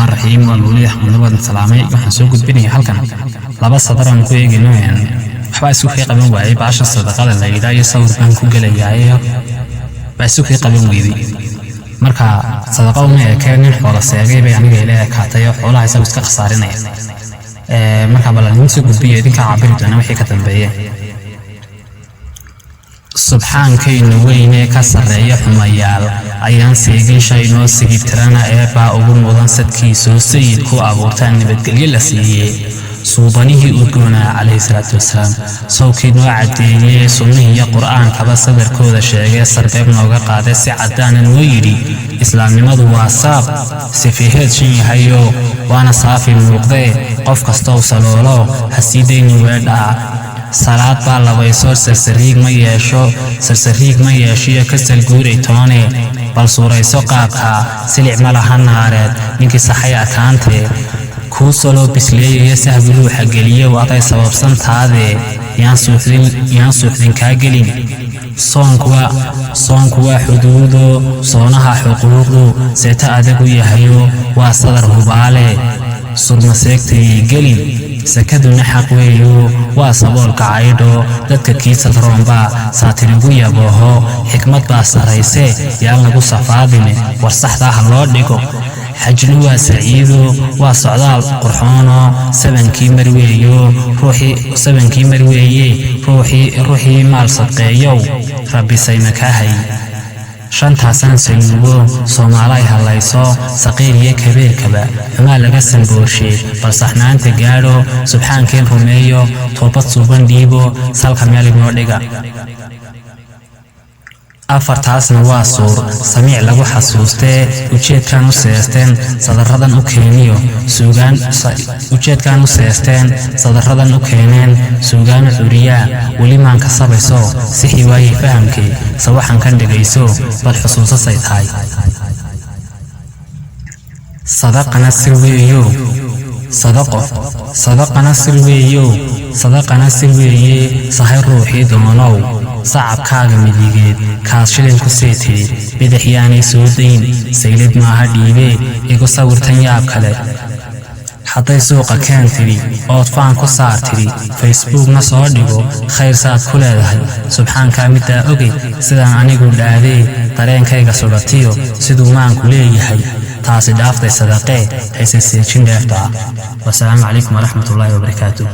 Raxmaan raxiim. Waa Mawlid Axmed Nurwadan salaamay. Waxaan soo gudbinaya halkan laba sadar aan ku eegayno. Waxbaa isu kay qaban waayey baasha sadaqada la yidhaa iyo sawir baan ku gelayaayo baa isu kay qaban weyday. Marka sadaqa uma ekee, nin xoola seegay bay aniga ila ekaatay oo xoolaha isagu iska khasaarinaya. Marka bal idin soo gudbiyo, idinkaa cabiri doona wixii ka dambeeye. Subxaankaynu weynee ka sarreeya xumayaal ayaan seegin shay noo sigibtirana. Eebbaa ugu mudan sadkiisoo sayid ku abuurtaa nabadgelyo la siiyey suubanihii udgoonaa, calayhi salaatu wasalaam. Sawkii noo caddeeyey sunnihii iyo qur'aankaba sadarkooda sheegee sarbeeb nooga qaaday, si caddaana noo yidhi islaamnimadu waa saab sifiheed shan yahayo, waana saafi muuqdee. Qof kastow saloolo ha sii dayni weedhaa. Salaad baa labayso, sarsariig ma yeesho, sarsariig ma yeeshiyo kasal guuray toone. Bal suurayso qaabka, silic ma laha naareed ninkii saxay arkaantee. Kuu soloo bisleeyaya sahwi ruuxa geliyow, aday sababsantaadee yaan suuxdin kaa gelin. Soonku waa xuduudo, soonaha xuquuqdu seeta adagu yahayo, waa sadar hubaale surmaseegtayay gelin. Sakaduna xaq weeyo, waa saboolka caydho, dadka kiisadroonbaa saatirigu yabooho. Xikmad baa sarrayse, yaan lagu safaadine, war saxdaa ha loo dhigo. Xajlu waa saciido, waa socdaal qurxoono, sabankii marweeyo ruuxii, sabankii marweeye ruuxii maal sadqeeyow, rabbi sayma kaa hay. Shantaasaan saluugo Soomaalay hallayso, saqiir iyo kabeerkaba xumaa laga samboorshe. Bal saxnaanta gaadho, subxaankeen rumeeyo, toobad suuban dhiibo, salka meel inoo dhiga. Afartaasna waa suur samiic lagu xasuustee. Ujeedkaan u seesteen sadaradan u keeniyo suugaan, ujeedkaan u seesteen sadaradan u keeneen suugaanu curiyaa weli maan kasabayso, sixi waayey fahamkii sawaxan kan dhegayso, bal xusuusasay tahay. Sadaqana sir weeyo, sadaqo, sadaqana sir weeyo, sadaqana sir weeye. Sahay ruuxii doonow, sacabkaaga midigeed kaas shilin ku see tidhi, bidix yaanay soo dayn, saylid maaha dhiibee. Igu sawirtan yaab kale hadday suuqa keen tidhi, ood faan ku saar tidhi, Facebookna soo dhigo, khayr saad ku leedahay. Subxaankaa middaa ogey sidaan anigu dhaadee, dareenkayga sudhatiyo siduu maanku leeyahay, taasi dhaaftay sadaqee, hayse seejin dheeftaa. Wasalaamu calaykum waraxmatullaahi wabarakaatu.